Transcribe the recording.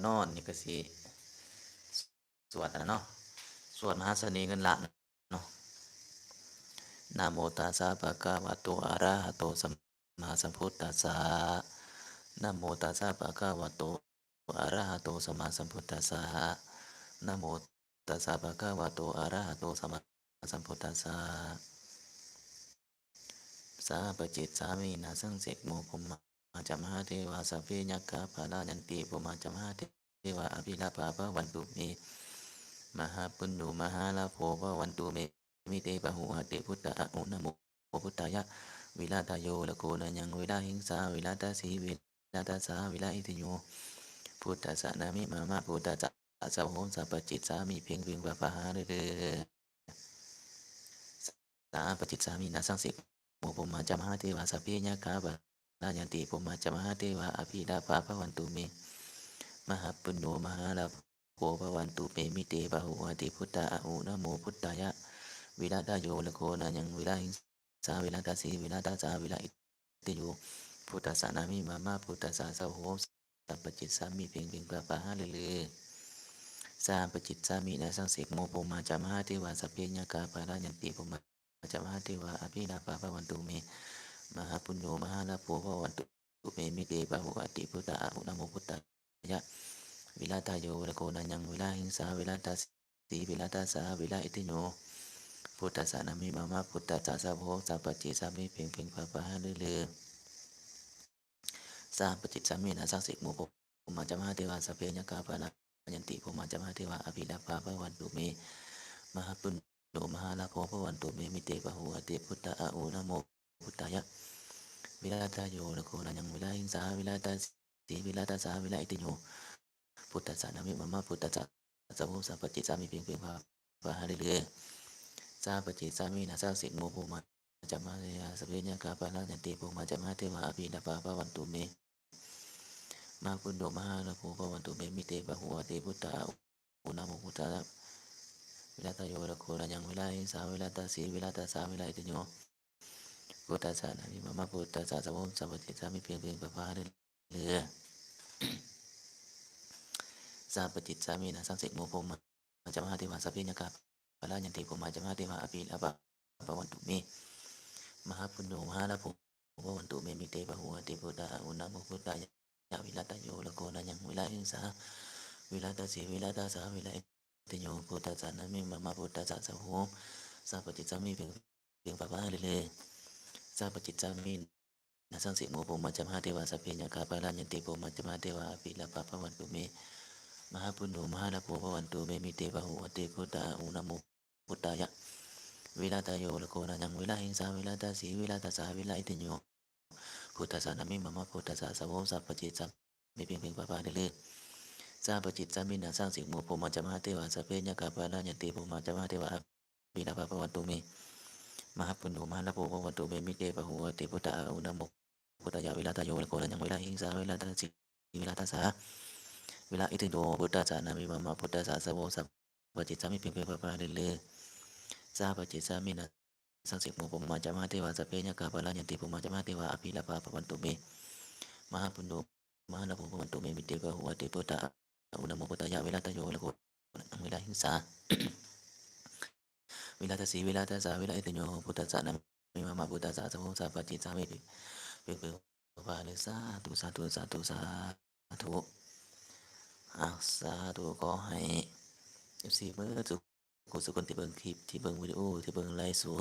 ນອນນີ້ກໍຊິສວດອັນນັ້ນເນາະ ສວດມະຫາສະເໜ່ເງິນລ້ານເນາະ. ນະໂມຕັດສະ ພະຄະວະໂຕ ອະລະຫະໂຕ ສຳມາສຳພຸດທັດສະ. ນະໂມຕັດສະ ພະຄະວະໂຕ ອະລະຫະໂຕ ສຳມາສຳພຸດທັດສະ. ນະໂມຕັດສະ ພະຄະວະໂຕ ອະລະຫະໂຕ ສຳມາສຳພຸດທັດສະ. ສາປະຈິດສາມິນາສັງ ເສກໂມ ພົມມາຈະ ມະຫາເທວາ ສັບເພ ຍັກຂາ ພະລາຍັນຕິ ພົມມາຈະ ມະຫາເທວາ ອະພິລາພາ ພະວັນຕຸເມ ມະຫາປຸນໂຍ ມະຫາລາໂພ ພະວັນຕຸເມ ມິເຕ ບາຫຸ ອະຕິ ພຸດທາ ອະຫຸ ນະໂມ ພຸດທາຍະ ວິລາທະໂຍ ລະໂກນະຍັງ ວິລາຫິງສາ ວິລາທະສີ ວິລາທະສາ ວິລາອິດທິໂຍ ພຸດທັດສະ ນາມິ ມາມະ ພຸດທັດສະ ສາໂຫ ສາປະຈິດສາມິ ເພັງເພັງ ພະພາ ຫາລືລື. ສາປະຈິດສາມິນາສັງ ເສກໂມ ພົມມາຈະ ມະຫາເທວາ ສັບເພ ຍັກຂາ ພະລາຍັນຕິ ພົມມາຈະ ມະຫາເທວາ ອະພິລາພາ ພະວັນຕຸເມ ມະຫາປຸນໂຍ ມະຫາລາໂພ ພະວັນຕຸເມ ມິເຕ ບາຫຸ ອະຕິ ພຸດທາ ອະຫຸ ນະໂມ ພຸດທາຍະ ວິລາທະໂຍ ລະໂກນະຍັງ ວິລາຫິງສາ ວິລາທະສີ ວິລາທະສາ ວິລາອິດທິໂຍ ພຸດທັດສະ ນາມິ ມາມະ ພຸດທັດສະ ສາໂຫ ສາປະຈິດສາມິ ເພັງເພັງ ພະພາ ຫາລືລື. ສາປະຈິດສາມິນາສັງ ເສກໂມ ພົມມາຈະ ມະຫາເທວາ ສັບເພ ຍັກຂາ ພະລາຍັນຕິ ພົມມາຈະ ມະຫາເທວາ ອະພິລາພາ ພະວັນຕຸເມ ມະຫາປຸນໂຍ ມະຫາລາໂພ ພະວັນຕຸເມ ມິເຕ ບາຫຸ ອະຕິ ພຸດທາ ອະຫຸ ນະໂມ ພຸດທາຍະ ວິລາທະໂຍ ລະໂກນະຍັງ ວິລາຫິງສາ ວິລາທະສີ ວິລາທະສາ ວິລາອິດທິໂຍ ພຸດທັດສະ ນາມິ ມາມະ ພຸດທັດສະ ສາໂຫ ສາປະຈິດສາມິ ເພັງເພັງ ພະພາ ຫາລືລື. ສາປະຈິດສາມິນາສັງ ເສກໂມ ພົມມາຈະ ມະຫາເທວາ ສັບເພ ຍັກຂາ ພະລາຍັນຕິ ພົມມາຈະ ມະຫາເທວາ ອະພິລາພາ ພະວັນຕຸເມ ມະຫາປຸນໂຍ ມະຫາລາໂພ ພະວັນຕຸເມ ມິເຕ ບາຫຸ ອະຕິ ພຸດທາ ອະຫຸ ນະໂມ ພຸດທາຍະ ວິລາທະໂຍ ລະໂກນະຍັງ ວິລາຫິງສາ ວິລາທະສີ ວິລາທະສາ ວິລາອິດທິໂຍ ພຸດທັດສະ ນາມິ ມາມະ ພຸດທັດສະ ສາໂຫ ສາປະຈິດສາມິ ເພັງເພັງ ພະພາ ຫາລືລື. ສາປະຈິດສາມິນາສັງ ເສກໂມ ພົມມາຈະ ມະຫາເທວາ ສັບເພ ຍັກຂາ ພະລາຍັນຕິ ພົມມາຈະ ມະຫາເທວາ ອະພິລາພາ ພະວັນຕຸເມ ມະຫາປຸນໂຍ ມະຫາລາໂພ ພະວັນຕຸເມ ມິເຕ ບາຫຸ ອະຕິ ພຸດທາ ອະຫຸ ນະໂມ ພຸດທາຍະ ວິລາທະໂຍ ລະໂກນະຍັງ ວິລາຫິງສາ ວິລາທະສີ ວິລາທະສາ ວິລາອິດທິໂຍ ພຸດທັດສະ ນາມິ ມາມະ ພຸດທັດສະ ສາໂຫ ສາປະຈິດສາມິ ເພັງເພັງ ພະພາ ຫາລືລື. ສາປະຈິດສາມິນາສັງ ເສກໂມ ພົມມາຈະ ມະຫາເທວາ ສັບເພ ຍັກຂາ ພະລາຍັນຕິ ພົມມາຈະ ມະຫາເທວາ ອະພິລາພາ ພະວັນຕຸເມ ມະຫາປຸນໂຍ ມະຫາລາໂພ ພະວັນຕຸເມ ມິເຕ ບາຫຸ ອະຕິ ພຸດທາ ອະຫຸ ນະໂມ ພຸດທາຍະ ວິລາທະໂຍ ລະໂກນະຍັງ ວິລາຫິງສາ ວິລາທະສີ ວິລາທະສາ ວິລາອິດທິໂຍ ພຸດທັດສະ ນາມິ ມາມະ ພຸດທັດສະ ສາໂຫ ສາປະຈິດສາມິ ເພັງເພັງ ພະພາ ຫາລືລື. ສາປະຈິດສາມິນາສັງ ເສກໂມ ພົມມາຈະ ມະຫາເທວາ ສັບເພ ຍັກຂາ ພະລາຍັນຕິ ພົມມາຈະ ມະຫາເທວາ ອະພິລາພາ ພະວັນຕຸເມ ມະຫາປຸນໂຍ ມະຫາລາໂພ ພະວັນຕຸເມ ມິເຕ ບາຫຸ ອະຕິ ພຸດທາ ອະຫຸ ນະໂມ ພຸດທາຍະ ວິລາທະໂຍ ລະໂກນະຍັງ ວິລາຫິງສາ ວິລາທະສີ ວິລາທະສາ ວິລາອິດທິໂຍ ພຸດທັດສະ ນາມິ ມາມະ ພຸດທັດສະ ສາໂຫ ສາປະຈິດສາມິ ເພັງເພັງ ພະພາ ຫາລືລື. ສາປະຈິດສາມິນາສັງ ເສກໂມ ພົມມາຈະ ມະຫາເທວາ ສັບເພ ຍັກຂາ ພະລາຍັນຕິ ພົມມາຈະ ມະຫາເທວາ ອະພິລາພາ ພະວັນຕຸເມ ມະຫາປຸນໂຍ ມະຫາລາໂພ ພະວັນຕຸເມ ມິເຕ ບາຫຸ ອະຕິ ພຸດທາ ອະຫຸ ນະໂມ ພຸດທາຍະ ວິລາທະໂຍ ລະໂກນະຍັງ ວິລາຫິງສາ ວິລາທະສີ ວິລາທະສາ ວິລາອິດທິໂຍ ພຸດທັດສະ ນາມິ ມາມະ ພຸດທັດສະ ສາໂຫ ສາປະຈິດສາມິ ເພັງເພັງ ພະພາ ຫາລືລື. ສາປະຈິດສາມິນາສັງ ເສກໂມ ພົມມາຈະ ມະຫາເທວາ ສັບເພ ຍັກຂາ ພະລາຍັນຕິ ພົມມາຈະ ມະຫາເທວາ ອະພິລາພາ ພະວັນຕຸເມ ມະຫາປຸນໂຍ ມະຫາລາໂພ ພະວັນຕຸເມ ມິເຕ ບາຫຸ ອະຕິ ພຸດທາ ອະຫຸ ນະໂມ ພຸດທາຍະ ວິລາທະໂຍ ລະໂກນະຍັງ ວິລາຫິງສາ ວິລາທະສີ ວິລາທະສາ ວິລາອິດທິໂຍ ພຸດທັດສະ ນາມິ ມາມະ ພຸດທັດສະ ສາໂຫ ສາປະຈິດສາມິ ເພັງເພັງ ພະພາ ຫາລື ສາທຸ ສາທຸ ສາທຸ ສາທຸ. ອາ ສາທຸ ຂໍໃຫ້ ເອັຟຊີ ເບິດ ທຸກຄົນທີ່ເບິ່ງຄລິບ ທີ່ເບິ່ງວິດີໂອ ທີ່ເບິ່ງໄລຟ໌ສົ